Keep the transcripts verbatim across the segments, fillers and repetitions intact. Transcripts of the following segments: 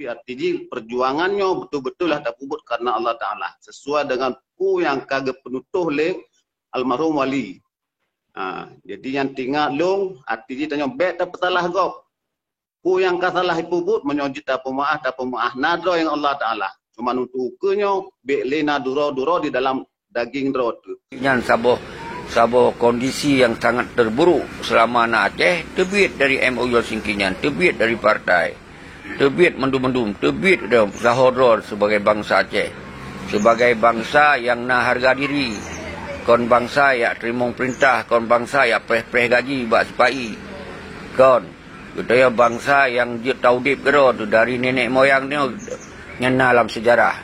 Tapi arti jih, perjuangan nyoe beutôi-beutôi lah tapeubuet karena Allah Taala, sesuai dengan peue nyang ka geupeunutôh lé almarhum Wali. Ha, jadi nyang teuingat lôn, arti jih tanyoe bèk tapeusalah gob. Peue nyang ka salah jipeubuet, meunyoe jeuet tapeumeu'ah, tapeumeu'ah, na droe ngon Allah Taala. Cuma untuk ukeue nyoe, bèk lé na duro-duro di dalam daging droe teuh. Nyan saboh, saboh kondisi nyang sangat terburuk selama na Aceh, teubiet dari M O U Helsinki nyan, teubiet dari partai, teubiet mandum-mandum, teubiet dari sahoe droe sebagai bansa Aceh, sebagai bansa nyang na harga diri, kon bansa nyang teurimong peurintah, kon bansa nyang preh-preh gaji bak sipa-i, kon. Geutanyoe bansa nyang jeuet taudép keudroe teuh dari nenek moyang nyoe nyang na lam seujarah.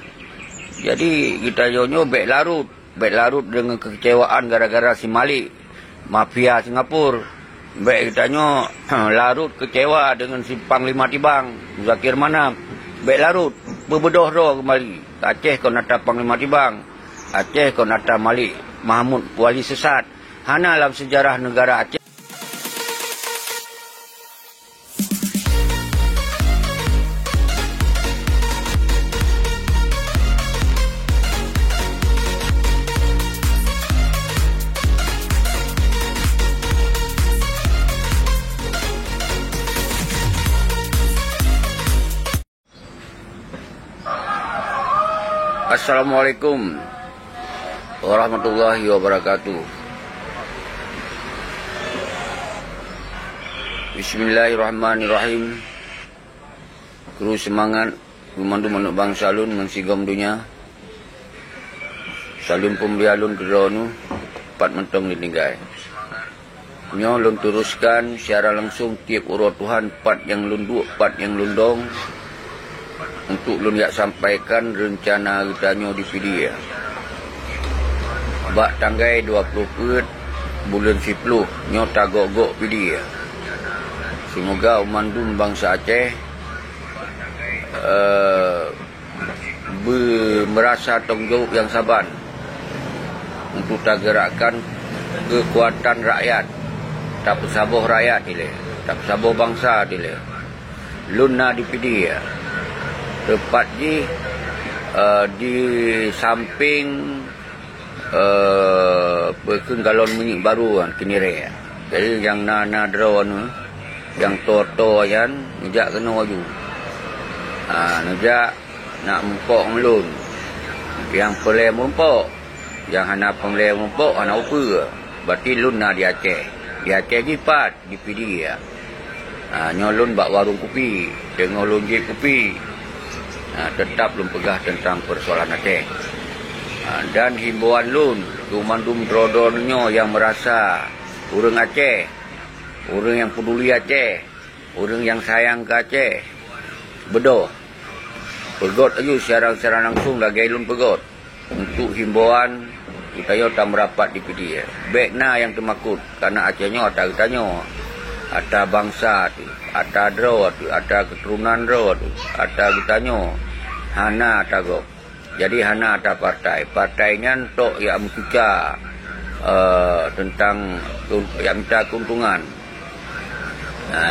Jadi, geutanyoe nyoe bèk larot, bèk larot deungon kekecewaan gara-gara si Malik, mafia Singapura. Bèk geutanyoe larot kecewa deungon si Panglima Tibang, Muzakir Manaf. Bèk larot, peubeudôh droe keumbali. Aceh kon atra Panglima Tibang, Aceh kon atra Malik Mahmud wali sesat. Hana lam seujarah neugara Aceh. Assalamualaikum warahmatullahi wabarakatuh. Bismillahirrahmanirrahim. Kru seumangat, kru mandum aneuk bansa lôn ngon sigom donya. Saleuem peumulia lôn keu droeneuh, pat mantong lôn tinggai. Nyoe lôn teruskan siaran langsung tieb uroe Tuhan, pat nyang lôn duek, pat nyang lôn dong, untuk lôn jak sampaikan reuncana geutanyoe di Pidie. Bak tanggai dua ploh peuet buleuen siploh nyoe tagok-gok Pidie. Seumoga mandum bansa Aceh, eh, beu-, meurasa tanggong jaweueb nyang saban untuk tageurakkan keukuatan rakyat, tapeusaboh rakyat ilèe, tapeusaboh bansa ilèe. Lôn na di Pidie, teupat jih, eh, di samping eh, peue kheun galon minyeuk barô nyan keu Nirè. Jadi, nyang na, na droeneuh, nyang toe-toe nyan, neujak keunoe laju. Ha, neujak, nak meurumpok ngon lôn. Nyang peureulèe meurumpok, nyang hana peureulèe meurumpok, hana upeue. Berarti lôn na di Aceh. Di Aceh jih pat? Di Pidie. Ha, nyoe lôn bak warong kupi, teungoh lôn jieb kupi. Ha, teutap lôn peugah teuntang peusoalan Aceh. Ha, dan himbôan lôn keu mandum droe-droe nyoe nyang meurasa ureueng Aceh, ureueng nyang peuduli Aceh, ureueng nyang sayang keu Aceh, beudôh. Peugöt laju siaran-siaran langsung lagèe lôn peugöt. Untuk himbôan, geutanyoe tameurapat di Pidie. Bèk na nyang teumakot, kareuna Aceh nyoe atra geutanyoe. Atra bansa teuh, atra droe teuh, atra keuturonan droe teuh, atra geutanyoe. Hana atra gob. Jadi hana atra partai. Partai nyan tok jak meucuca, eh, teuntang, jak mita keuntungan. Ha,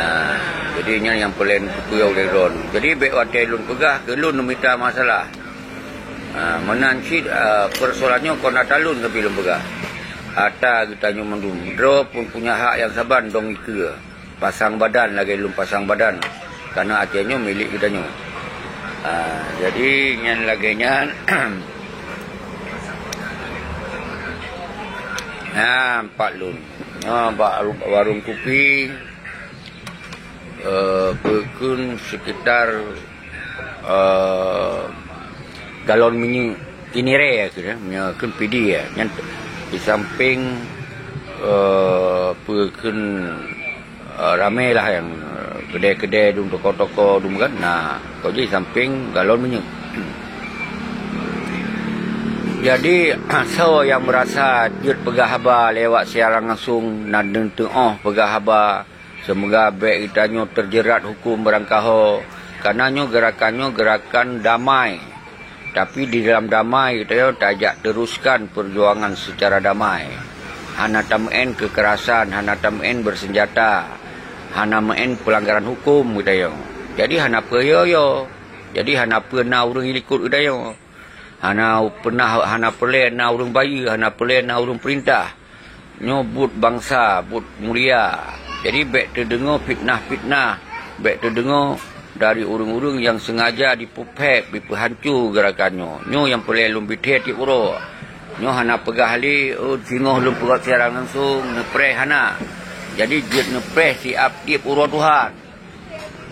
jadi nyan nyang peureulèe neuteupeue lé droeneuh. Jadi bèk watèe lôn peugah keu lôn neumita masalah. Ha, meunan cit, ha, peusoalan nyoe kon atra lôn, tapi lôn peugah. Atra geutanyoe mandum. Droe pun punya hak nyang saban dong ikeue. Pasang badan lagèe lôn pasang badan. Kareuna Aceh nyoe milék geutanyoe. Ha, jadi nyan lagèe nyan. Ha, nampak lôn. Ha, bak warong kupi, eh, peue kheun sekitar, eh, galon minyeuk Kinirè kheun, eh, meunyoe kheun Pidie, eh. Nyan di samping, eh, peue kheun, eh, ramè lah nyang, eh, keudè-keudè dum, toko-toko dum kan. Nah, kok jih samping galon minyeuk. Jadi, soe nyang meurasa jeuet peugah haba lewat siaran langsung, na neuteu'oh peugah haba, seumoga bèk geutanyoe teujerat huköm barangkaho, kareuna nyoe geurakan nyoe geurakan damai. Tapi di dalam damai geutanyoe tajak teruskan peujuangan seucara damai. Hana tameu'en keukerasan, hana tameu'en beuseunjata, hana meu'en peulanggaran huköm geutanyoe. Jadi hana peue yo-yo. Jadi hana peue na ureuëng likot geutanyoe. Hana peunah, hana peureulée na ureuëng bayeue, hana peureulée na ureuëng peurintah. Nyoe buet bansa, buet mulia. Jadi bék teudeungoe fitnah-fitnah, bék teudeungoe dari ureuëng-ureuëng nyang seungaja dipeupék, dipeuhanco geurakan nyoe. Nyoe nyang peureulée lôn bithée tieb uroe. Nyoe hana peugah lé, "Oh, singoh lôn peugot siaran langsong, neupreh," hana. Jadi jeuet neupreh siab tieb uroe Tuhan.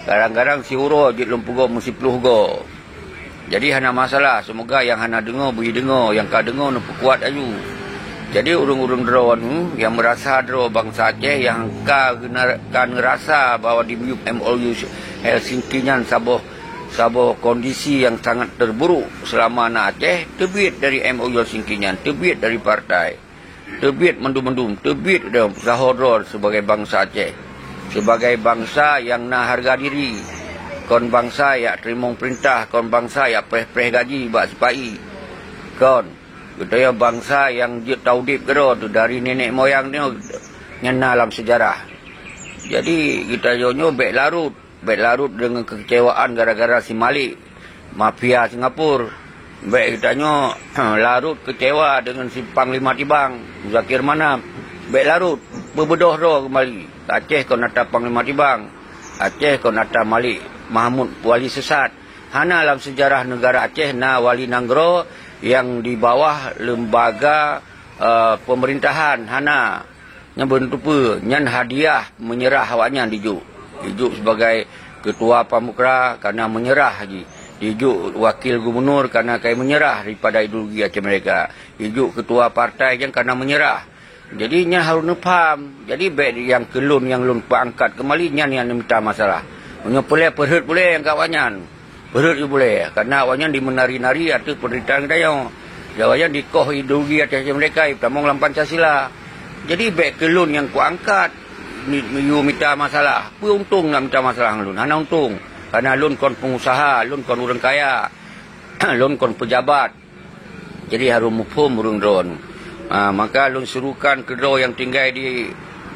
Kadang-kadang siuroe jeuet lôn peugot meusiploh goe. Jadi hana masalah, seumoga nyang hana deungoe bri deungoe, nyang ka deungoe neupeukuat aju. Jadi ureuëng-ureuëng droeneuh nyang meurasa droe bansa Aceh nyang ka geunar-, ka neurasa bahwa di miyueb M O U Helsinki nyan saboh, saboh kondisi nyang sangat terburuk seulama na Aceh, teubiet dari M O U Helsinki nyan, teubiet dari partai. Teubiet mandum-mandum, teubiet droe peusaho droe sibagai bansa Aceh, sibagai bansa nyang na hareuga diri, kon bansa nyang teurimong peurintah, kon bansa nyang preh-preh gaji bak sipa-i. Kon, geutanyoe bansa nyang jeuet taudeb keudroe dari nenek moyang nyoe nyang na lam seujarah. Jadi geutanyoe nyoe bék larot. Bék larot deungon keukeucewaan gara-gara si Malik, mafia Singapura. Bék geutanyoe larot keucewa deungon si Panglima Tibang, Muzakir Manaf. Bék larot, peubeudôh droe keumbali. Aceh kon atra Panglima Tibang, Aceh kon atra Malik Mahmud wali sesat. Hana lam seujarah neugara Aceh na wali nanggroe nyang di bawah lembaga, eh, peumerintahan, hana. Nyan beuneuteupeu, nyan hadiah meunyeurah awaknyan dijok. Dijok sibagai keutua pamukra kana meunyeurah jih. Dijok wakil gubunur kana kai meunyeurah daripada ideologi Aceh Merdeka. Dijok keutua partai nyan kana meunyeurah. Jadi nyan harôh neupaham. Jadi bék nyang keu lôn nyang lôn peuangkat keumbali nyan nyang neumita masalah. Meunyoe peureulée peurhot bulée nyang keu awaknyan. Peurhot ju bulée, karna awaknyan jimeunari-nari ateueh peurintah geutanyoe. Awaknyan jikoh ideologi Aceh Merdeka jitamong lam Pancasila. Jadi bék keu lôn nyang kuangkat mi-, mi-, yue mita masalah. Peue untông na mita masalah ngon lôn? Hana untông. Karna lôn kon peungusaha, lôn kon ureuëng kaya, lôn kon peujabat. Jadi harôh muphom ureuëng droeneuh. Ha, maka lôn seurukan keu droe nyang tinggai di,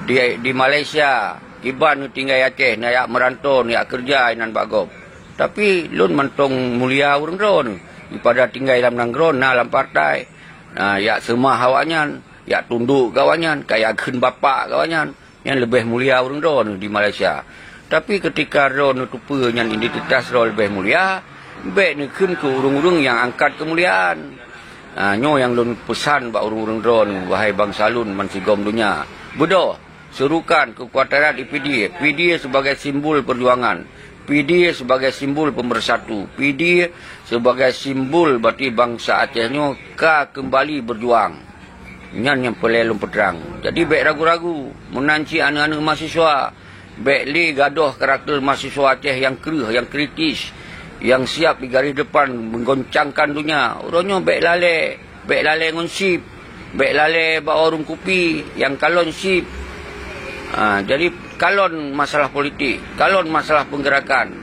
di, di Malaysia, kiban neutinggai Aceh, neujak meuranto, neujak keureuja inan bak gob. Tapi lôn mantong mulia ureuëng droeneuh daripada tinggai lam nanggroe na lam partai. Na jak seumah awaknyan, jak tundok keu awaknyan, ka jak kheun bapak keu awaknyan. Nyan leubeh mulia ureuëng droeneuh di Malaysia. Tapi keutika droeneuh teupeue nyan identitas droe leubeh mulia, bék neukheun keu ureuëng-ureuëng nyang angkat keumuliaan. Ha, nyoe nyang lôn peusan bak ureuëng-ureuëng droeneuh, wahai bansa lôn bansigom donya. Beudôh, seurukan keukuatan rakyat di Pidie. Pidie sibagai simbol peujuangan. Pidie sibagai simbol peumeusatu. Pidie sibagai simbol bati bansa Aceh nyoe ka keumbali beujuang. Nyan nyang peureulée lôn peutrang. Jadi bék ragu-ragu, meunan cit aneuëk-aneuëk mahasiswa, bék lé gadôh karakter mahasiswa Aceh nyang kreueh, nyang kritis, nyang siab di garéh depan meugoncangkan donya. Uroe nyoe bék lalée, bék lalée ngon sip, bék lalée bak warong kupi nyang kalon sip. Ha, jadi kalon masalah politik, kalon masalah peugerakan.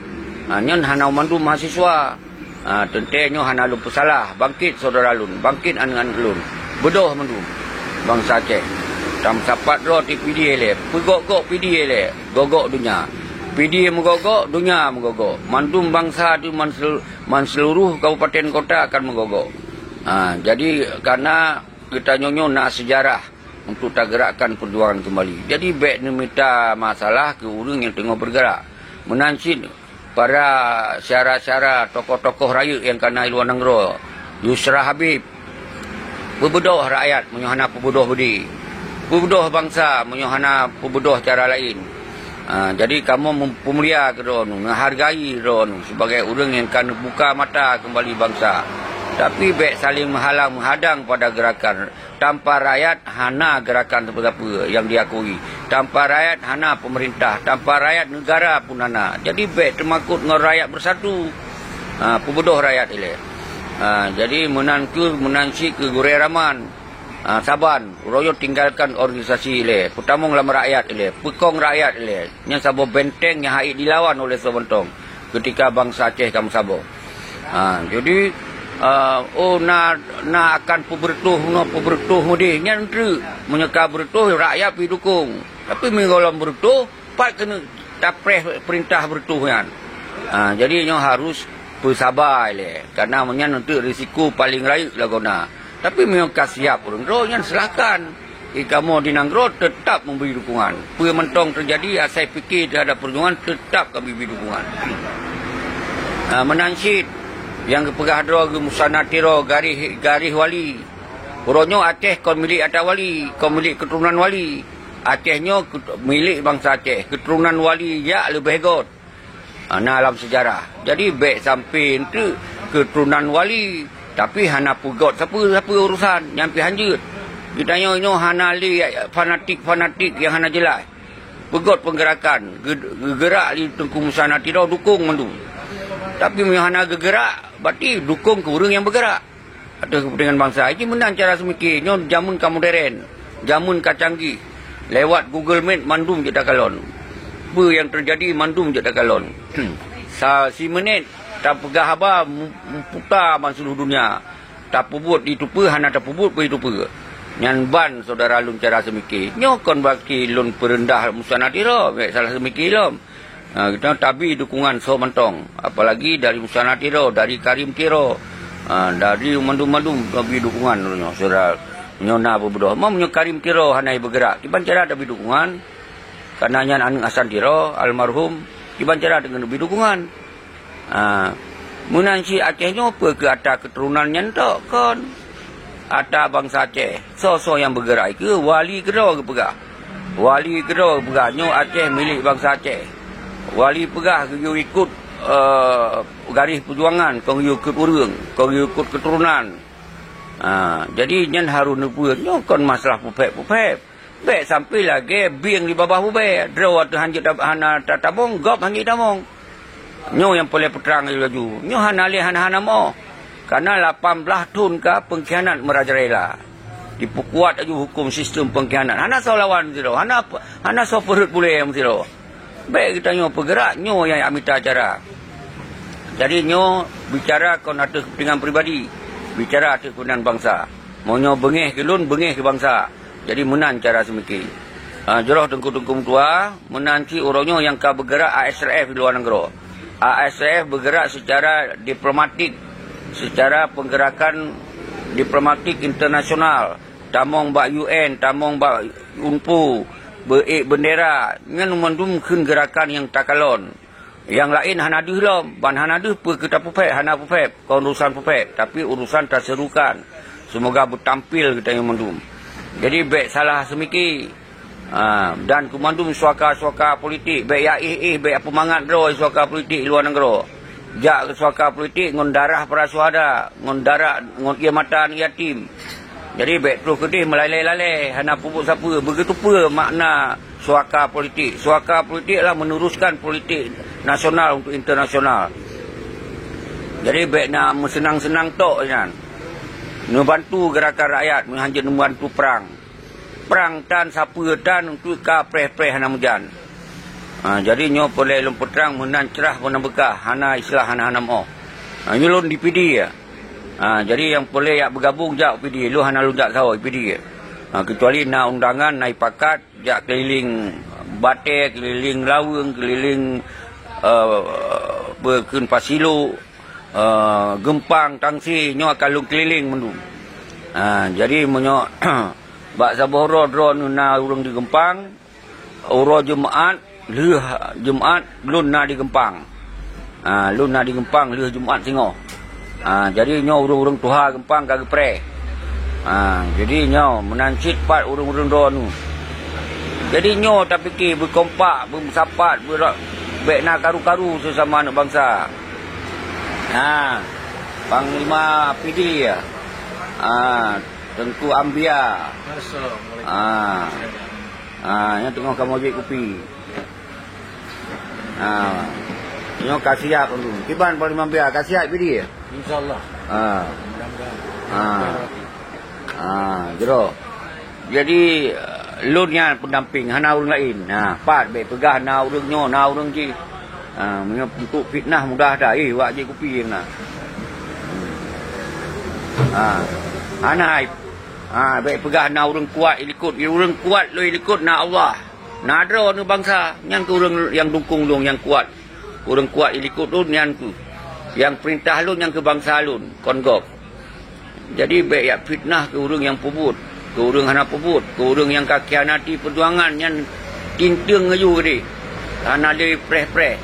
Ha, nyan hana mandum mahasiswa. Ha, teuntée nyoe hana lôn peusalah. Bangkét syedara lôn, bangkét aneuëk-aneuëk lôn. Beudôh mandum bansa Aceh. Tameusapat droe di Pidie lé, peugok-gok Pidie lé, gok-gok donya. Pidie meugok-gok, donya meugok-gok. Mandum bansa di man selu-, man seluruh kabupaten kota akan meugok-gok. Ha, jadi karna geutanyoe nyoe na seujarah untuk tageurakkan peujuangan keumbali. Jadi bék neumita masalah keu ureuëng nyang teungoh beugerak. Meunan cit para syedara-syedara, tokoh-tokoh rayeuk nyang kana i luwa nanggroe, Yusra Habib, peubeudôh rakyat meunyoe hana peubeudôh beudé. Peubeudôh bansa meunyoe hana peubeudôh cara laén. Ha, jadi kamoe mem-, peumulia keu droeneuh, meuhargai droeneuh sibagai ureuëng nyang ka neubuka mata keumbali bansa. Tapi bék saléng meuhalang meuhadang pada geurakan. Tanpa rakyat hana geurakan sapeue-sapeue nyang diakui. Tanpa rakyat hana peumeurintah. Tanpa rakyat neugara pun hana. Jadi bék teumakot ngon rakyat beusatu. Ha, peubeudôh rakyat ilée. Ha, jadi meunan kheueh, meunan cit keu gurée raman. Ha, saban, uroe nyoe tinggalkan organisasi ilée. Peutamong lam rakyat ilée. Peukong rakyat ilée. Nyan saboh benteng nyang hait dilawan oleh soe mantong keutika bansa Aceh ka meusaboh. Ha, jadi, eh, oh, na, na akan peubeureutoh meunoe, peubeureutoh meudeh. Nyan treuk. Meunyoe ka beureutoh, rakyat pih dukong. Tapi meunyoe gohlom beureutoh, pat keuneuk tapreh peurintah beureutoh nyan. Ha, jadi nyoe harus Peusabai lé, karna meunyan eunteuk risiko paleng rayeuk lagoe na. Tapi meunyoe ka siap ureuëng droe, nyan silahkan. Di kamoe di nanggroe teutap meubri dukungan. Peue mantong teujadi, asai pike teuhadap peujuangan, teutap kami bri dukungan. Ah, meunan cit nyang geupeugah droe geumusana tiro garéh, garéh wali. Uroe nyoe Aceh kon milék ata wali, kon milék keuturonan wali. Aceh nyoe keut-, milék bansa Aceh, keuturonan wali jak leubeh göt. Ah, na lam seujarah. Jadi, bék sampoe eunteuk keuturonan wali, tapi hana peugöt sapeue-sapeue urosan, nyan pih hanjeuet. Geutanyoe nyoe hana lé fanatik-fanatik nyang hana jeulaih. Peugöt peunggeurakan, geu-, geugeurak lé Teungku Musa Natiro dukong mandum. Tapi meunyoe hana geugeurak, berarti dukong keu ureuëng nyang beugeurak. Ateueh keupeuntengan bansa. Jih meunan cara seumike. Nyoe jameun ka modern, jameun ka canggih. Lewat Google Map mandum jeuet takalon. Peue nyang teujadi mandum jeuet takalon. Sa-, simeunét tapeugah haba mu-, muputa ban seuluruh dunia. Tapeubuet di tupeue, hana tapeubuet peue di tupeue. Nyan ban syedara lôn cara seumike. Nyoe kon berarti lôn peureundah Musa Natiro, bék salah seumike lom. Ha, kita tabi dukungan soe mantong, apalagi dari Musa Natiro, dari Karim Tiro, ha, dari mandum-mandum tabi dukungan uroe nyoe, syedara. Nyoe na beubeudoh. Meunyoe Karim Tiro hana beugeurak, kiban cara tabi dukungan, karna nyan aneuëk Hasan Tiro, almarhum, kiban cara tabi dukungan. Ha, meunan cit Aceh nyoe peue keu ata keuturonan nyan tok kon. Ata bansa Aceh, soe-soe nyang beugeurak keu wali keudroe geupeugah. Wali keudroe geupeugah nyoe Aceh milék bansa Aceh. Wali peugah geuyue ikot, eh, garéh peujuangan, kon geuyue ikot ureuëng, kon geuyue ikot keuturonan. Ha, jadi nyan harôh neupeu nyoe kon masalah peuphép-peuphép. Bék sampoe lagée bieng di babah bubée, droe ateueh hanjeuet tab-, hana tatamong, gob hanjeuet tamong. Nyoe nyang peureulée peutrang laju. Nyoe hana lé hana-hana moh. Karna lapan blaih thon ka pengkhianat meurajalela. Dipeukuat laju huköm sistem pengkhianat. Hana soe lawan sidroe, hana, hana soe peureut bulée sidroe. Bék geutanyoe peugeurak, nyoe nyang jak mita cara. Jadi nyoe bicara kon ateueh keupeuntengan pribadi, bicara ateueh keupeuntengan bansa. Meunyoe beungéh keu lôn, beungéh keu bansa. Jadi meunan cara seumike. Ha, jroh teungku-teungku meutuah, meunan cit uroe nyoe nyang ka beugeurak A S R F di luwa nanggroe. A S R F beugeurak seucara diplomatik, seucara peunggeurakan diplomatik internasional, tamong bak U N, tamong bak UNPO, beuék beundera, nyan mandum kheun geurakan nyang takalon. Nyang laén hana deuh lom, ban hana deuh peue keu tapeuphép, hana peuphép, kon urusan peuphép, tapi urusan taserukan. Seumoga beutampil geutanyoe mandum. Jadi bék salah seumike. Ha, dan keu mandum suaka-suaka politik, bék jak éh-éh, bék peumangat droe suaka politik luwa nanggroe. Jak keu suaka politik ngon darah para syuhada, ngon darah, ngon ié mata aneuëk yatim. Jadi bék troh keudeh meulalée-lalée, hana peubuet sapeue, beugeuteupeue makna suaka politik. Suaka politik adalah meneruskan politik nasional untuk internasional. Jadi bék na meuseunang-seunang tok nyan. Neubantu geurakan rakyat, meuhanjeuet neubantu prang. Prang tan sapeue tan untuk ka preh-preh hana meujan. Ha, jadi nyoe peureulée lôn peutrang meunan crah meunan beukah, hana istilah hana-hana moh. Ha, nyoe lôn di P D ya. Ha, jadi nyang peureulée jak beugabong jak P D, lôn hana lôn jak sawoe P D. Ha, kecuali na undangan, na ipakat, jak keliling Batée, keliling Laweueng, keliling, eh, peue kheun Pasilok, eh, Geumpang, Tangse, nyoe akan lôn keliling mandum. Ha, jadi meunyoe bak saboh uroe droeneuh na ureuëng di Geumpang, uroe Jumat, lheueh Jumat, lôn na di Geumpang. Ha, lôn na di Geumpang lheueh Jumat singoh. Ha, jadi nyoe ureuëng-ureuëng tuha Geumpang ka geupreh. Ha, jadi nyoe meunan cit pat ureuëng-ureuëng droeneuh. Jadi nyoe tapike beukompak, beumeusapat, beura-, bék na karu-karu seusama aneuëk bansa. Ha, Panglima P D ya. Ha, Teungku Ambia. Assalamualaikum. Ha. Ha, nyan teungoh kamoe jép kupi. Ha. Nyoe ka siap dulu. Kiban Panglima Ambia, ka siap P D? InsyaAllah. Ha. Mudah-mudahan. Ha. Ha, jroh. Jadi, lôn nyan pendamping, hana ureuëng laén. Ha, pat bék peugah na ureuëng nyoe, na ureuëng jih. Ha, meunyoe untuk fitnah mudah that, eh, wak jép kupi na. Ha. Hana hai. Ha, bék peugah na ureuëng kuat ilikot. Ureuëng kuat lôn ilikot na Allah. Na droeneuh bansa, nyan keuh ureuëng nyang dukong lôn nyang kuat. Ureuëng kuat ilikot lôn nyan keuh. Nyang peurintah lôn nyang keu bansa lôn, kon gob. Jadi bék jak fitnah keu ureuëng nyang peubuet, keu ureuëng hana peubuet, keu ureuëng nyang ka khianati peujuangan nyan tinteng laju geude. Hana lé preh-preh.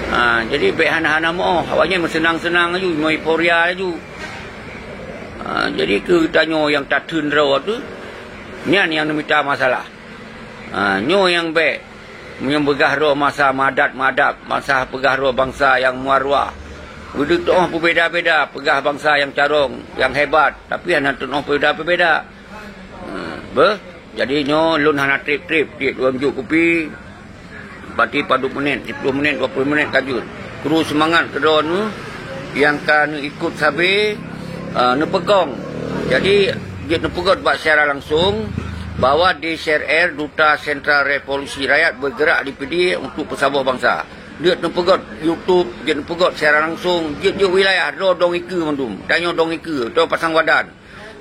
Ha, jadi bék hana-hana meuoh, awaknyan meuseunang-seunang laju, meueuforia laju. Ha, jadi keu tanyoe nyang tatheun droe teuh, nyan nyang neumita masalah. Ha, nyoe nyang bék. Meunyoe peugah droe masa meuadat-meuadat, masa peugah droe bansa nyang meuaruah. Beudeuh teuoh peubeda-beda, peugah bansa nyang carông, nyang hebat, tapi hana teuoh peubeda-peubeda. Hmm, beuh? Jadi nyoe lôn hana treb-treb, tiep lôn jok kupi, berarti padub menit, sepuluh menit, dua puluh menit ka jeuet. Kru seumangat keudroe neuh nyang ka neuikot sabe, ah, neupeukong. Jadi, jeuet neupeugot bak siaran langsung bahwa D C R R, Duta Sentral Revolusi Rakyat, bergerak di Pidie untuk peusaboh bansa. Jeuet neupeugot YouTube, jeuet neupeugot siaran langsung, jeuet-jeuet wilayah, droe dong ikeue mandum. Tanyoe dong ikeue, droe pasang badan.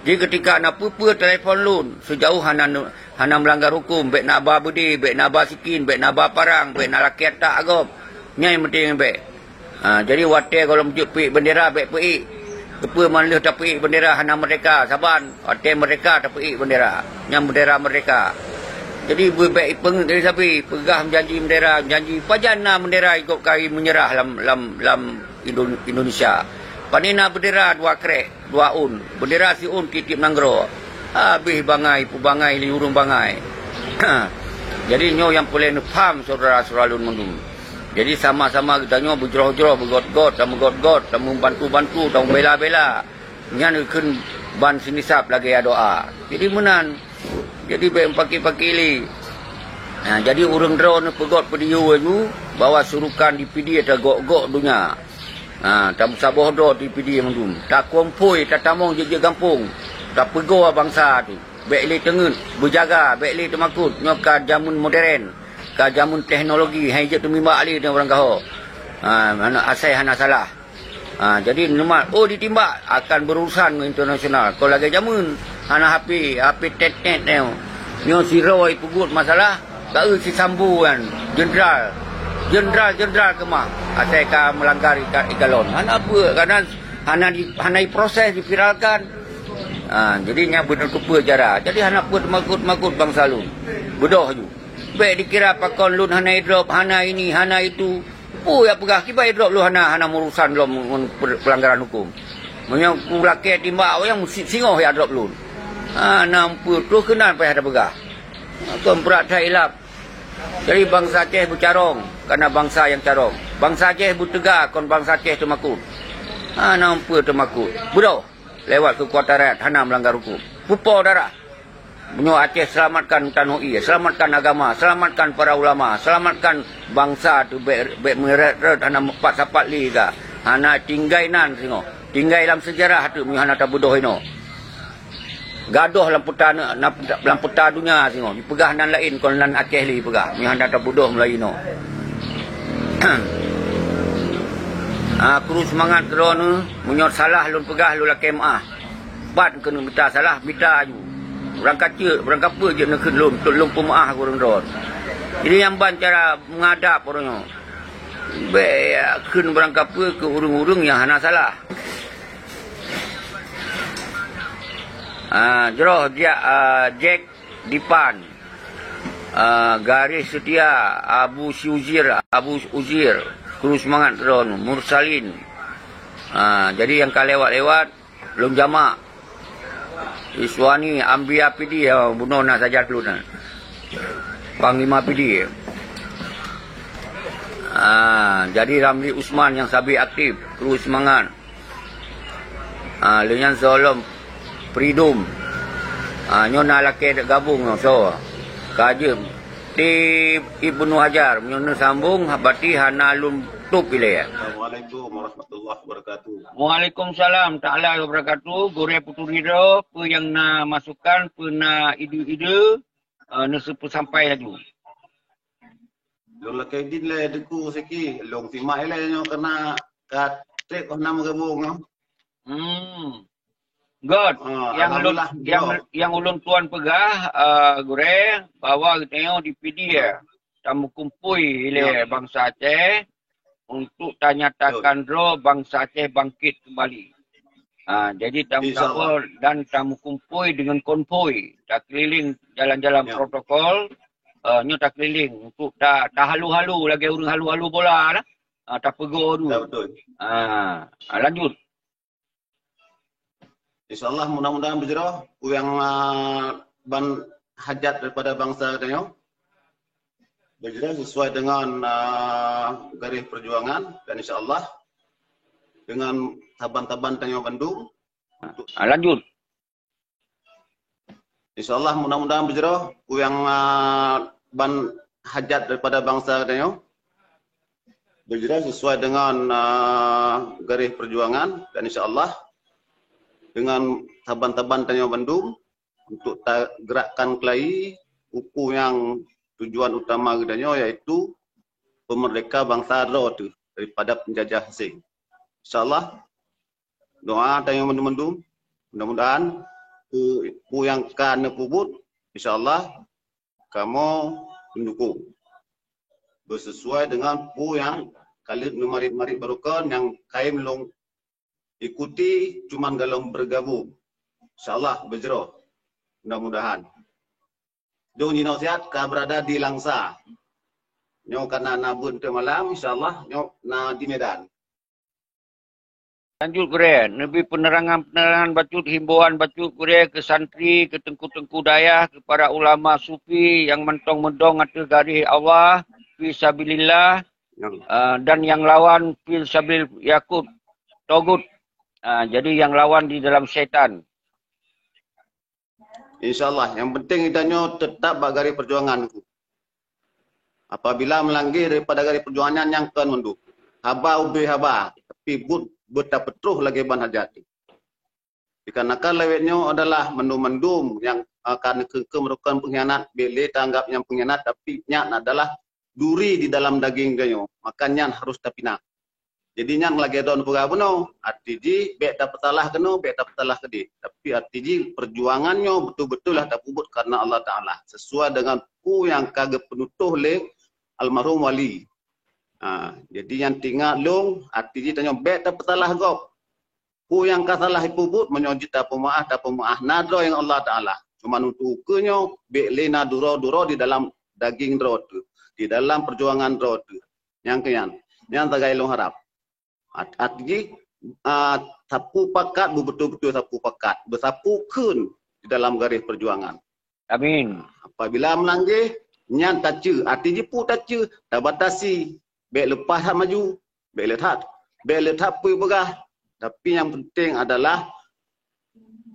Jadi, ketika na peue-peue telepon lôn, sejauh hana, hana melanggar hukum, bék na ba beudé, bék na ba sikin, bék na ba parang, bék na lakée that gob. Nyan nyang penting bék. Ha, jadi watée gohlom jeuet peuék bendera bék peuék. Keupeue man lheueh tapeuék bendera hana merdeka saban, watée merdeka tapeuék bendera. Nyang bendera merdeka. Jadi beubék ipeungeuet dari sabe, peugah meujanji bendera, meujanji pajan na bendera ikot kari meunyeurah lam lam lam Indo- Indonesia. Pane na bendera dua krek, dua ôn, bendera siôn tiep-tiep nanggroe. Habéh bangai, peubangai lé ureuëng bangai. Jadi nyoe nyang peureulée neupham syedara-syedara lôn mandum. Jadi sama-sama geutanyoe beujroh-jroh, beugot-got, tameugot-got, tameubantu-bantu, tamubela-bela. Nyan geukheun ban seunisab lagée doa. Jadi meunan. Jadi bék meupaké-paké lé. Nah, jadi ureuëng droe neupeugot peudiyeu laju bahwa surukan di Pidie tagok-gok donya. Ha, tameusaboh droe di Pidie mandum. Takumpôi, tatamong jeuet-jeuet gampông. Tapeugoe bansa tu. Bék lé teungeut, beujaga, bék lé teumakot. Nyoe ka jameun modern, ka jameun teknologi, hai jeuet teumimbak lé nyoe ureuëng gaho. Ha, hana asai hana salah. Ha, jadi neumat, oh ditimbak, akan berurusan ngon internasional. Kon lagée jameun, hana H P, H P tet-tet nyoe. Nyoe sidroe ipeubuet masalah, ka eu si Sambo nyan, jenderal. Jenderal-jenderal keumah, asai ka meulanggar ika- ikalon. Hana peue, karena hana di, hana diproses, diviralkan. Ha, jadi nyan beuneuteupeu cara. Jadi hana peue teumakot-makot bansa lôn. Beudôh ju. Bék dikira pakon lôn hana idrop, hana ini, hana itu. Peue jak peugah kiban idrop lôn hana, hana meurusan lom ngon per- peulanggaran huköm. Meunyoe kulakée timbak awaknyan meusi- singoh jak drop lôn. Hana peue troh keunan payah tapeugah. Kon brat that ilab. Jadi bansa Aceh beucarông, kana bansa nyang carông. Bansa Aceh beuteuga, kon bansa Aceh teumakot. Hana peue teumakot. Beudôh, lewat keukuatan rakyat hana meulanggar huköm. Pupo darah. Meunyoe Aceh, selamatkan tanoh ie, selamatkan agama, selamatkan para ulama, selamatkan bansa tu bék, bék meurét-rét hana meupat sapat lé ka. Hana tinggai nan singoh. Tinggai lam seujarah tu meunyoe hana tabeudôh inoe. Gadoh lam peuta, lam peuta donya singoh. Jipeugah nan laén kon nan Aceh lé jipeugah. Meunyoe hana tabeudôh mulai inoe. Ah, kru seumangat keudroe neuh, meunyoe salah lôn peugah lôn lakée meuáh. Pat keuneuk mita salah, mita aju. Urang kaceuk, urang kapeue jeuet neukheun lôn, lôn peumeuáh keu ureuëng droe. Jadi nyang ban cara menghadap ureuëng nyoe. Bék kheun urang kapeue keu ureuëng-ureuëng nyang hana salah. Ah, jroh jak, ah, Jack Dipan. Ah, Garis Setia, Abu Syuzir, Abu Uzir, kru seumangat droe, Mursalin. Ah, jadi nyang ka lewat-lewat, lôn jamak. Iswani Ambia Pidie, oh, bunoe na saja lôn na. Panglima Pidie. Ah, jadi Ramli Usman nyang sabe aktif, kru seumangat. Ah, lheueh nyan soe lom Freedom. Ah, nyoe na lakée gabong nyoe soe. Ka jeuem. Ti Ibnu Hajar, meunyoe neusambong, berarti hana lôn tôp ilée. Assalamualaikum warahmatullahi wabarakatuh. Waalaikumsalam taala wabarakatuh. Gurée Putu Ridho, peue nyang na masukan, peue na ide-ide, eh, neuseupeusampai laju. Lôn lakée idin lé Teungku Siki, lôn simak ilée nyoe keunan ka treb hana meugabong nyoe. Hmm. Good. Ah, nyang ulôn, alhamdulillah, nyang, jawab. Nyang ulôn tuan peugah, eh, Gurée, bahwa geutanyoe di Pidie tameukumpôi ilée, ya, bansa Aceh, untuk tanyatakan droe bansa Aceh bangkit kembali. Ha, jadi tameusaboh dan tameukumpôi dengan konvoi, takeliling jalan-jalan protokol, eh, nyoe takeliling untuk ta-, tahalu-halu lagèe ureueng halu-halu bola lah. Ha, tapeugoe dulu. Ya, betul. Ha, ha, lanjut. InsyaAllah, mudah-mudahan beujroh peue nyang, ah, ban hajat daripada bansa geutanyoe. Beujroh sesuai dengan, ah, garéh peujuangan dan insyaAllah dengan saban-saban tanyoe bandum. Ah, lanjut. InsyaAllah, mudah-mudahan beujroh peue nyang, ah, ban hajat daripada bansa geutanyoe. Beujroh sesuai dengan, ah, garéh peujuangan dan insyaAllah dengan saban-saban tanyoe bandum untuk tagerakkan keulayi peue nyang tujuan utama geutanyoe, yaitu peumeurdeka bansa droe teuh daripada peunjajah asing. InsyaAllah, doa tanyoe mandum-mandum, mudah-mudahan peue, peue nyang ka neupeubuet, insyaAllah kamoe meudukung. Beusesuai dengan peue nyang ka lheueh neumarit-marit barokon nyang kayém lôn ikuti cuman golom bergabung. InsyaAllah beujroh. Mudah-mudahan. Dong jinoe siat ka berada di Langsa. Nyoe ka na, na beuet teuk malam, insyaAllah nyoe na di Medan. Lanjut gurèe, neubri peunerangan-peunerangan bacut, himbauan bacut gurèe keu santri, keu teungku-teungku dayah, keu para ulama sufi nyang mantong meudong ateueh garéh Allah, fi sabilillah, ah, dan nyang lawan fi sabil yakut, togut. Ah, jadi nyang lawan di dalam syaitan. InsyaAllah, nyang penting geutanyoe teutap bak garéh peujuangan. Apabila meulanggeh daripada garéh peujuangan nyan, nyan kon mandum. Haba ubé haba, tapi buet beutapeutroh lagèe ban hajat. Dikarenakan lawét nyoe adalah mandum-mandum nyang akan keu-, keu meurukon peunghianat, bèk lé taanggab nyan peunghianat, tapi nyan adalah duri di dalam daging geutanyoe. Maka nyan harôh tapinah. Jadi nyan lagèe droeneuh peugah bunoe, arti jih bèk tapeusalah keunoe, bèk tapeusalah keudéh. Tapi arti jih peujuangan nyoe beutôi-beutôi lah tapeubuet kareuna Allah Taala, sesuai dengan peue nyang ka geupeunutôh lé almarhum wali. Ha, jadi nyan teuingat lôn, arti jih tanyoe bèk tapeusalah gob. Peue nyang ka salah jipeubuet, meunyoe jeuet tapeumeu'ah, tapeumeu'ah, na droe ngon Allah Taala. Cuma untuk ukeue nyoe, bèk lé na duroe-duroe di dalam daging droe teuh, di dalam peujuangan droe teuh. Nyang keu nyan, nyan sagai lôn harab. At-, arti jih, ah, sapeue pakat, beubeutôi-beutôi sapeue pakat, beusapeue kheun di dalam garéh peujuangan. Amin. Apabila meulanggeh, nyan taceue, arti jih peue taceue, tabatasi, bèk leupah that maju, bèk le that, bèk le that peue peugah. Tapi nyang penting adalah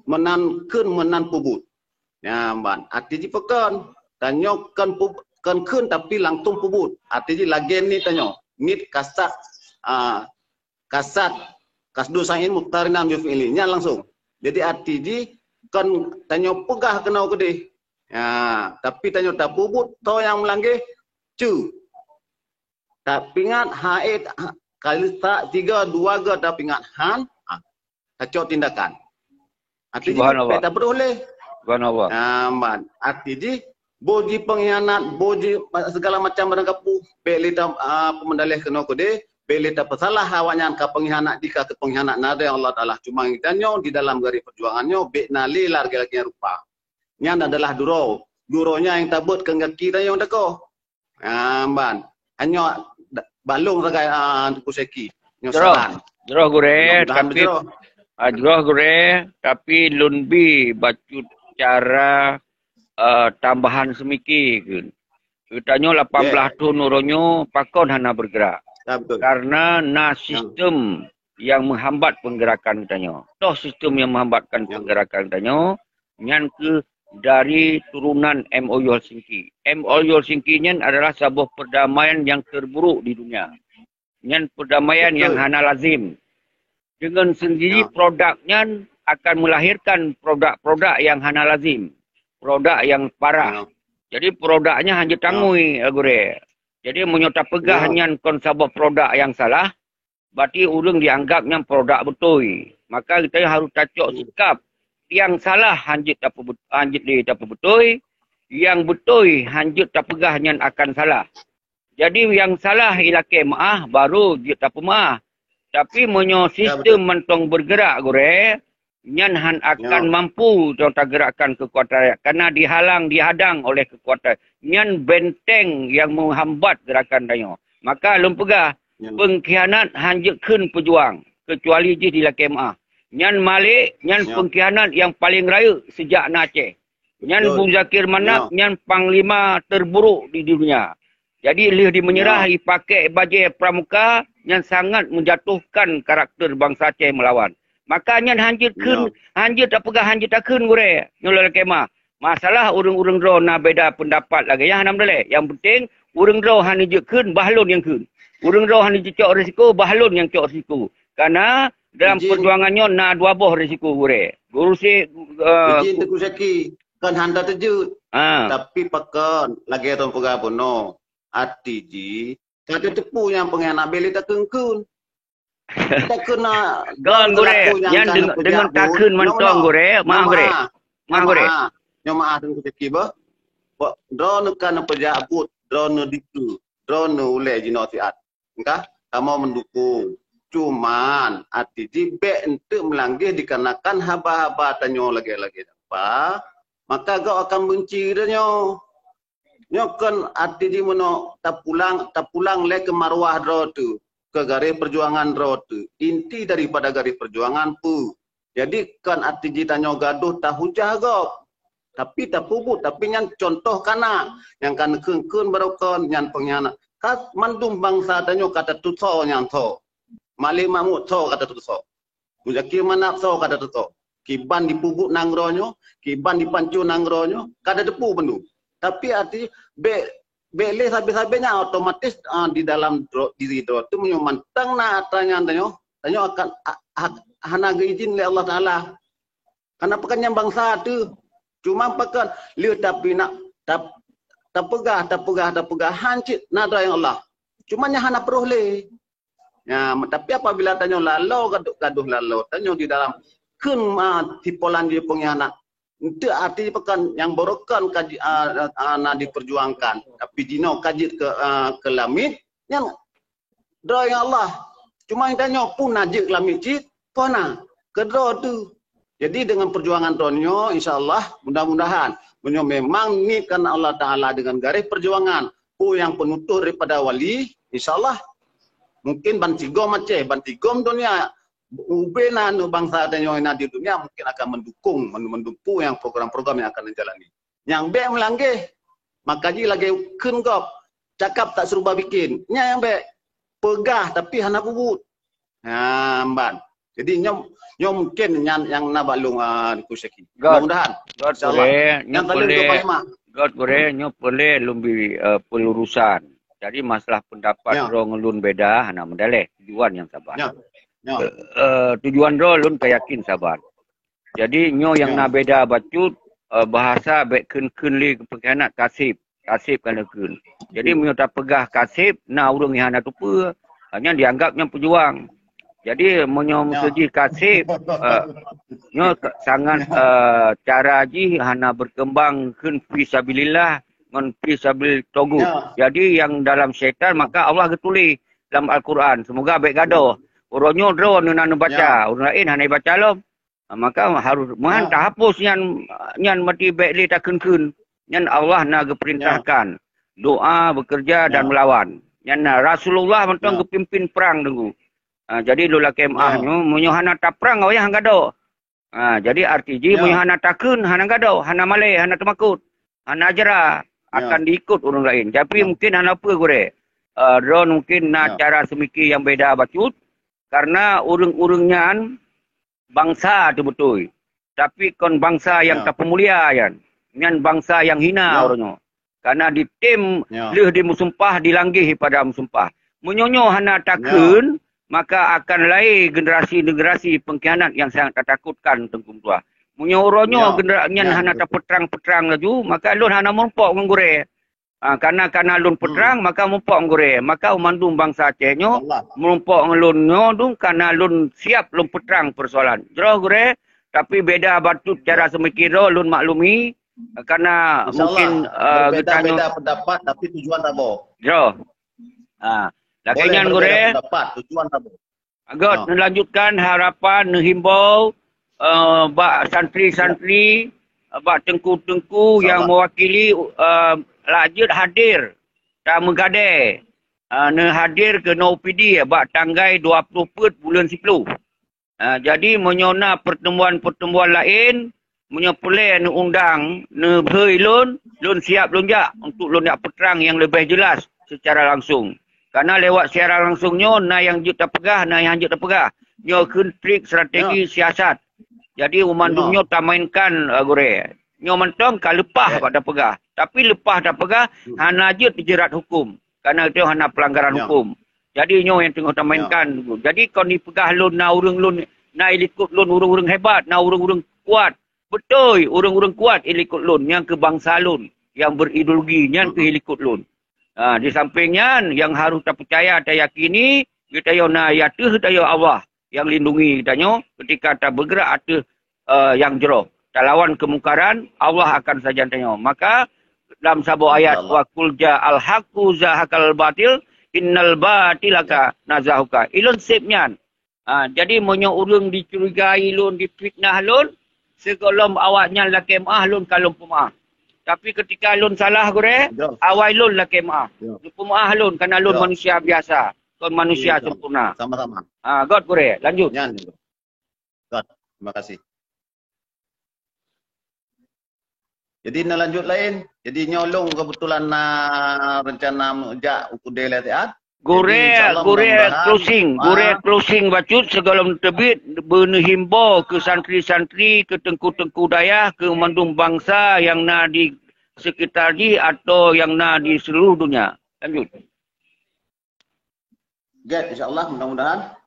meunan kheun meunan peubuet. Nyan ban, arti jih peue kon? Tanyoe kon peubu-, kon kheun tapi langsung peubuet. Arti jih lagèe niet tanyoe. Niet kasat, ah, kasat, kasdu syai'in muqtarinan bi fi'li. Nyan langsung. Jadi arti jih kon tanyoe peugah keunoe keudéh. Ya, tapi tanyoe tapeubuet, toh nyang meulanggeh, ceue. Tapeuingat, hai, ha, kali sa-, tiga, dua go tapeuingat, han, ha, tacok tindakan. Arti jih, subhanallah, bèk tapeudôh lé. Subhanallah. Nah, man. Arti jih, boh jipeunghianat, boh ji-, segala macam barang kapeue, bèk lé ta-, ah, peumeudaleh keunoe keudéh, bèk lé tapeusalah awaknyan ka peunghianat jih, ka keu peunghianat, na dèh Allah Taala. Cuma geutanyoe di dalam garéh peujuangan nyoe, bèk na lé lagèe-lagèe rupa. Nyan adalah duroe. Duroe nyan nyang tabeuet keu gaki tanyoe teukoh. Ah, ban. Hanyoe da-, balong sagai, ah, Teungku Syeki. Nyoe jroh, saran. Jroh gurèe, mudah-mudahan tapi, jroh. Ah, jroh gurèe, tapi lôn bi bacut cara, eh, tambahan seumike kheun. Geutanyoe lapan belas thon uroe nyoe pakon hana bergerak. Ya, betul. Karena na sistem yang menghambat pergerakan geutanyoe. Toh sistem yang menghambatkan pergerakan geutanyoe, nyan keuh dari turunan M O U Helsinki. M O U Helsinki nyan adalah saboh perdamaian yang terburuk di dunia. Nyan perdamaian yang hana lazim. Dengan sendiri produk nyan akan melahirkan produk-produk yang hana lazim. Produk yang parah. Jadi produknya hana jeuet tangui, gurèe. Jadi meunyoe tapeugah nyan kon saboh produk yang salah, berarti ureueng dianggap nyan produk beutôi. Maka geutanyoe harôh tacok sikap, nyang salah hana jeuet tapeubeu-, hana jeuet lé tapeubeutôi, nyang beutôi hana jeuet tapeugah nyan akan salah. Jadi nyang salah ilakée meuáh baru jeuet tapeumeuáh. Tapi meunyoe sistem mantong bergerak gurée, nyan han akan mampu tagerakkan kekuatan rakyat karena dihalang dihadang oleh kekuatan. Nyan benteng yang menghambat gerakan tanyoe. Maka lôn peugah, pengkhianat han jeuet kheun peujuang kecuali jih dilakée meuáh. Nyan Malik, nyan pengkhianat yang paling rayeuk sejak na Aceh. Nyan Muzakir Manaf, nyan panglima terburuk di dunia. Jadi lheueh di menyerah, ipakée bajée pramuka, nyan sangat menjatuhkan karakter bansa Aceh melawan. Maka nyan han jeuet kheun, han jeuet tapeugah, han jeuet takheun gurée. Nyoe lôn lakée meuáh. Masalah ureuëng-ureuëng droe na beda pendapat lagée nyan hana meudalée. Yang penting ureuëng droe han jeuet kheun, bah lôn nyang kheun. Ureuëng droe han jeuet cok risiko, bah lôn nyang cok risiko. Karena dalam perjuangan nyoe na dua boh risiko gurée. Guru si uh, Izin Teungku Syaki, kan hana teujeuet. Ha. Tapi pakon lagée tuan peugah bunoe. Arti jih ka teupeu nyang pengkhianat bela takheun-kheun. Takheun na kon gurée, nyan deungon takheun mantong gurée, mah gurée. Mah gurée. Nyoe meuáh Teungku Syaki bah. Droeneuh ka neupeujak buet, droeneuh dikeue, droeneuh ulée jinoe siat. Engkah kamoe mendukung. Cuman arti jih bék enteuk meulangeh dikarenakan haba-haba tanyoe lagée-lagée apa, maka gob akan benci tanyoe. Nyoe kon arti jih meunoe tapulang, tapulang lé keu marwah droe teuh, keu garéh perjuangan droe teuh. Inti daripada garéh perjuangan peue? Jadi kon arti jih tanyoe gadoh tahujah gob. Tapi tapeubuet, tapi nyan contoh kana nyang ka neukheun-kheun barokon nyan pengkhianat. Ka mandum bansa tanyoe ka tatusoe nyang tho. Malik Mahmud tho ka tatusoe. Muzakir Manaf tho ka tatusoe. Kiban dipeubuet nanggroe nyoe, kiban dipancô nanggroe nyoe, ka tateupeue bandum. Tapi arti bék bék lé sabe-sabe nyan otomatis uh, di dalam diri droe tu meunyoe mantong na atra nyan tanyoe, tanyoe akan hana geuizin lé Allah Taala. Karena pekan nyang bangsa tu cuma pekan lé tapi nak tap, tapeugah tapeugah tapeugah hancit na droe nyang Allah. Cuma nyang hana peroh lé. Ya, tapi apabila tanyoe lalo gaduh, gaduh lalo tanyoe di dalam kheun uh, tipolan di pengkhianat. Enteuk arti pekan nyang barokon ka na diperjuangkan, tapi jinoe ka jeuet ke uh, ke lamiet nyan droe nyang Allah. Cuma tanyoe pun na jeuet lamiet cit, pona keudroe tu. Jadi dengan perjuangan droe nyoe insya-Allah mudah-mudahan meunyoe memang ni kan Allah Taala dengan garis perjuangan, peue nyang peunutôh daripada wali, insya-Allah mungkin bansigom Aceh, bansigom dunia ubena bansa tanyoe na di dunia mungkin akan mendukung mendukung yang program-program yang akan dijalani. Nyang bék meulangeh, maka ji lagée kheun gob, cakap tak serupa bikin. Nyan nyang bék peugah tapi hana peubuet. Ha, mban. Jadi nyoe nyoe mungkin nyan nyang na bak lôn uh, Teungku Syaki. Mudah-mudahan. Insyaallah. Nyang tadi untuk Pak Imam. God gurée nyoe peureulée lôn bi uh, pelurusan. Jadi masalah pendapat ya. Droe ngon lôn beda hana meudaleh tujuan yang sabar. Ya. Ya. Uh, tujuan droe lôn ka yakin sabar. Jadi nyoe yang ya. Na beda bacut uh, bahasa bék kheun-kheun lé pengkhianat kasib, kasib kan kheun. Jadi hmm. Meunyoe tapeugah kasib na ureuëng yang hana tupeue, hanya dianggap nyang pejuang. Jadi meunyoe ya. Meuseujih kasib uh, nyoe sangat uh, cara jih hana berkembang kheun fi sabilillah ngon fi sabil togut. Ya. Jadi yang dalam syaitan maka Allah geutuléh dalam Al-Quran. Semoga bék gadoh. Uroe nyoe droe neunan neubaca, ya. Ureuëng laén hana baca lom. Maka harus meuhan ya. Tahapus nyan nyan mati bék lé takheun-kheun. Nyan Allah na geuperintahkan ya. Doa, bekerja dan ya. Melawan. Nyan Rasulullah mantong ya. Geupimpin perang Teungku. Ha, jadi lôn lakée meuáh ya. Nyoe meunyoe hana taprang wayah gadoh. Ha, jadi arti jih ya. Meunyoe hana takheun, hana gadoh, hana malée, hana teumakot, hana jra ya. Akan diikot ureuëng laén. Tapi ya. Mungkin hana peue gurée. Uh, droe mungkin na ya. Cara seumiki yang beda bacut karena ureuëng-ureuëng nyan bangsa teuh beutôi. Tapi kon bangsa yang ya. Tapeumulia nyan. Nyan bangsa yang hina ya. Ureuëng nyoe. Karena ditem ya. Lheueh dimeusumpah dilangeh pada meusumpah. Meunyoe nyoe hana takheun, ya. Maka akan lahé generasi-generasi pengkhianat yang sangat tatakutkan Teungku Meutuah. Meunyoe uroe nyoe ya. Generasi nyan ya. Hana tapetrang-petrang laju, maka lôn hana meurumpok ngon gurée. Ha, karena karena lôn petrang hmm. Maka meurumpok ngon gurée. Maka mandum bangsa Aceh nyoe meurumpok ngon lôn nyoe dum karena lôn siap lôn petrang persoalan. Jroh gurée, tapi beda bacut cara seumiki droe lôn maklumi karena mungkin uh, beda, beda pendapat tapi tujuan saboh. Jroh. Ha. Lagèe nyan, Gurèe. Dapat tujuan apa? Agak neulanjutkan harapan, neuhimbau, eh, bak santri-santri, eh, bak teungku-teungku nyang mewakili, eh, lajeuet hadir, tameugadèe, eh, neuhadir keunoe U P D bak tanggai dua ploh peuet buleuen siploh. Ah, jadi meunyoe na pertemuan-pertemuan laén, meunyoe peureulèe neuundang, neubri lôn, lôn siap lôn jak untuk lôn jak peutrang nyang leubeh jelas secara langsung. Karena lewat siaran langsung nyoe na nyang jeuet tapeugah, na nyang jeuet tapeugah. Nyoe kheun trik strategi siasat. Jadi, mandum nyoe tamainkan, ah, Gurèe. Nyoe mantong ka leupah bak tapeugah. Tapi leupah tapeugah hana jeuet teujerat huköm. Karena itu hana pelanggaran huköm. Jadi nyoe nyang teungoh tamainkan. Jadi kon jipeugah lôn na ureueng lôn na ilikot lôn ureueng-ureueng hebat, na ureueng-ureueng kuat. Beutôi, ureueng-ureueng kuat ilikot lôn nyang keu bansa lôn, nyang berideologi nyan keu ilikot lôn. Ha, di samping nyan, nyang harôh tapeucaya, tayakini, geutanyoe na ateueh tanyoe Allah nyang lindungi geutanyoe ketika tabeugerak ateueh, eh, nyang jroh. Talawan keumungkaran, Allah akan sajan tanyoe. Maka lam saboh ayat, "Wa qul ja'al haqqu zahaqal batil, innal batila kana zahuqa." Ilôn sép nyan. Ha, jadi meunyoe ureueng dicurigai lôn, difitnah lôn, sigohlom awaknyan lakèe meu'ah, lôn ka lôn peumeu'ah. Tapi ketika lôn salah, Gurèe, awai lôn lakèe meu'ah. Lôn peumeu'ah lôn, karena lôn manusia biasa, kon manusia sempurna. Sama-sama. Ha, göt, Gurèe, lanjut. Nyan. Göt. Terima kasih. Jadi, na lanjut laén. Jadi, nyoe lôn kebetulan na rencana meujak u keudè lé siat. Jadi, Gurèe, insya Allah, Gurèe mudah-mudahan, closing, Gurèe closing bacut sigohlom teubiet, beuneuhimbau keu santri-santri, keu teungku-teungku dayah, keu mandum bansa nyang na di sekitar jih atau nyang na di seluruh dunia. Lanjut. Get, insya Allah, mudah-mudahan.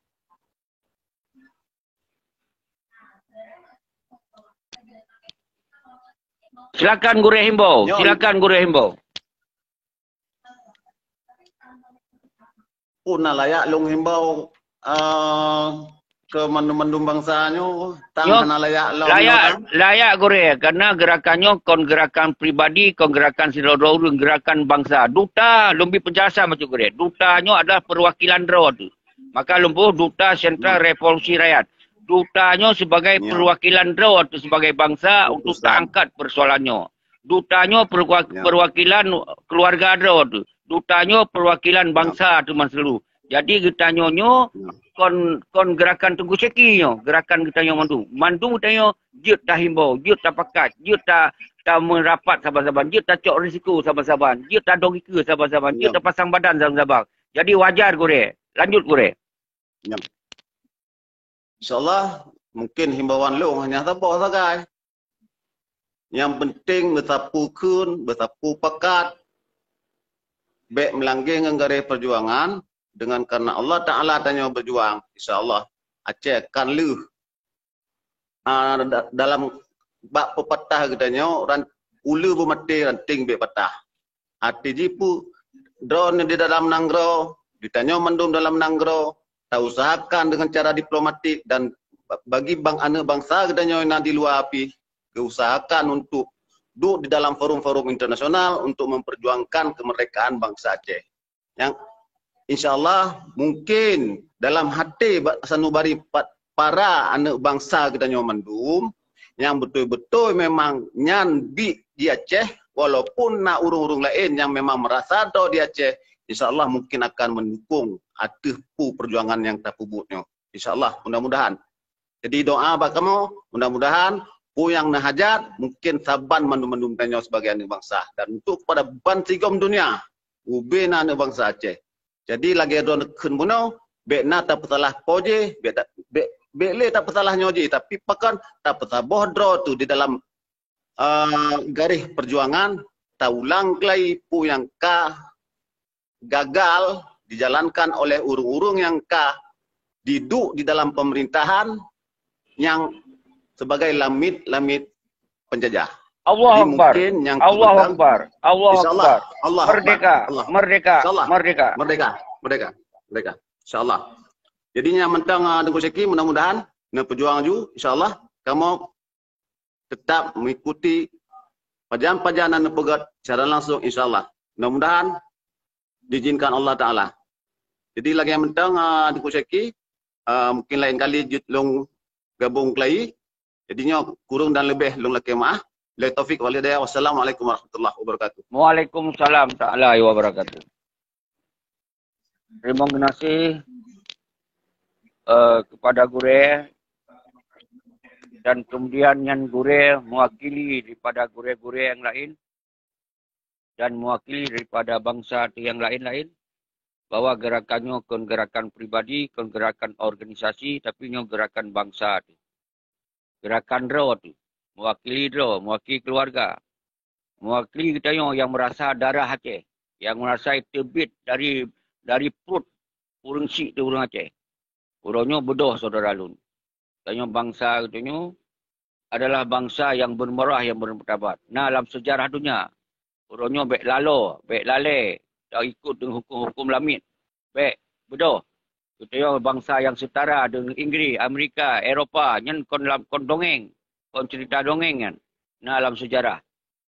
Silakan Gurèe himbau. Nyoe. Silakan Gurèe himbau. Peue na layak lôn himbau, eh, keu mandum-mandum bansa nyoe, tang hana layak lôn layak, nyoe, kan? Layak Gurèe, karena gerakan nyoe kon gerakan pribadi, kon gerakan sidroe-droe ureueng, gerakan bansa. Duta, lôn bri penjelasan bacut Gurèe. Duta nyoe adalah perwakilan droe teuh. Maka lôn peubuet duta Sentral Revolusi Rakyat. Duta nyoe sebagai perwakilan droe teuh sebagai bansa untuk taangkat persoalan nyoe. Duta nyoe perwa-, perwakilan keluarga droe teuh. Duta nyoe perwakilan bansa teuh meuseuluruh. Jadi geutanyoe nyoe kon, kon gerakan Teungku Syeki nyoe, gerakan geutanyoe mandum. Mandum geutanyoe jeuet tahimbau, jeuet tapakat, jeuet ta-, tameurapat saban-saban, jeuet tacok risiko saban-saban, jeuet tadong ikeue saban-saban, jeuet tapasang badan saban-saban. Jadi wajar Gurèe. Lanjut Gurèe. Insya Allah, mungkin himbauan lôn hanya saboh sagai. Nyang penting beusapeue kheun, beusapeue pakat, bèk meulangge ngon garéh peujuangan, dengan karena Allah Taala tanyoe beujuang, insya Allah Aceh akan lheueh. Ah, da-, dalam bak peupatah geutanyoe, ran-, uleue beumaté ranting bèk patah. Arti jih peue? Droeneuh di dalam nanggroe, geutanyoe mandum dalam nanggroe, tausahakan dengan cara diplomatik dan ba-, bagi bang-, aneuk bansa geutanyoe nyang di luwa pih, geuusahakan untuk duek di dalam forum-forum internasional untuk memperjuangkan kemerdekaan bangsa Aceh. Nyang insya Allah mungkin dalam até ba-, sanubari pa-, para aneuk bansa geutanyoe mandum, nyang beutôi-beutôi memang nyan biet di Aceh, walaupun na ureueng-ureueng laén nyang memang merasa droe di Aceh, insya Allah mungkin akan mendukung ateueh peue perjuangan nyang tapeubuet nyoe. Insya Allah, mudah-mudahan. Jadi doa bak kamoe, mudah-mudahan peue nyang neuhajat, mungkin saban mandum-mandum tanyoe sebagai aneuk bansa. Dan untuk kepada bansigom dunia, ubé na aneuk bansa Aceh. Jadi lagèe droeneuh kheun bunoe, bèk na tapeusalah po jéh, bèk ta-, bèk, bèk lé tapeusalah nyoe jéh, tapi pakon tapeusaboh droe teuh di dalam, eh, garéh peujuangan, taulang keulai peue nyang ka gagal dijalankan oleh ureueng-ureueng nyang ka diduek di dalam pemerintahan nyang sebagai lamiet-lamiet penjajah. Allahu Akbar. Allahu Akbar. Allahu Akbar. Insya Allah. Allahu Akbar. Merdeka. Allah. Merdeka. Insya Allah. Merdeka. Merdeka. Merdeka. Merdeka. Insya Allah. Jadi nyang mantong, ah, Teungku Syeki, mudah-mudahan neupejuang laju, insya Allah kamoe tetap mengikuti pajan-pajan nyang neupeugèt secara langsung, insya Allah. Mudah-mudahan diizinkan Allah Taala. Jadi lagèe nyang mantong, ah, Teungku Syaki, ah, mungkin laén kali jeuet lôn gabong keulayi. Jadi nyoe kurang dan leubeh lôn lakèe meu'ah. Billahi taufik wal hidayah. Wassalamualaikum warahmatullahi wabarakatuh. Waalaikumsalam taala wabarakatuh. Terima kasih, eh, kepada gurèe dan kemudian nyan gurèe mewakili daripada gurèe-gurèe nyang laén dan mewakili daripada bansa tu nyang laén-laén, bahwa gerakan nyoe kon gerakan pribadi, kon gerakan organisasi, tapi nyoe gerakan bansa tu. Gerakan droe tu, mewakili droe, mewakili keluarga, mewakili geutanyoe nyang meurasa darah Aceh, nyang meurasa teubiet dari dari pruet ureueng syiek teu ureueng Aceh. Uroe nyoe beudôh syedara lôn. Tanyoe bansa geutanyoe adalah bansa nyang bermoral, nyang bermartabat. Na lam sejarah dunia, uroe nyoe bèk lalo, bèk lalè taikot deungon huköm-huköm lamiet. Bèk, beudôh. Geutanyoe bansa nyang setara deungon Inggris, Amerika, Eropa, nyan kon lam, kon dongeng, kon cerita dongeng nyan. Na lam sejarah.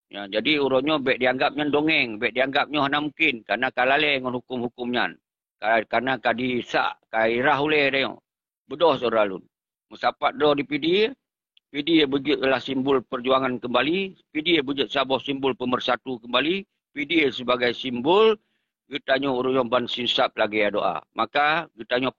Ya, jadi uroe nyoe bèk dianggap nyan dongeng, bèk dianggap nyoe hana mungkin, karena ka lalè ngon huköm-huköm nyan. Ka, karena ka disak, ka irah ulèe tanyoe. Beudôh syedara lôn. Meusapat droe di Pidie, Pidie beujeuet adalah simbol perjuangan kembali, Pidie beujeuet saboh simbol pemersatu kembali, Pidie sebagai simbol geutanyoe ureueng ban sinsab lagèe doa. Maka geutanyoe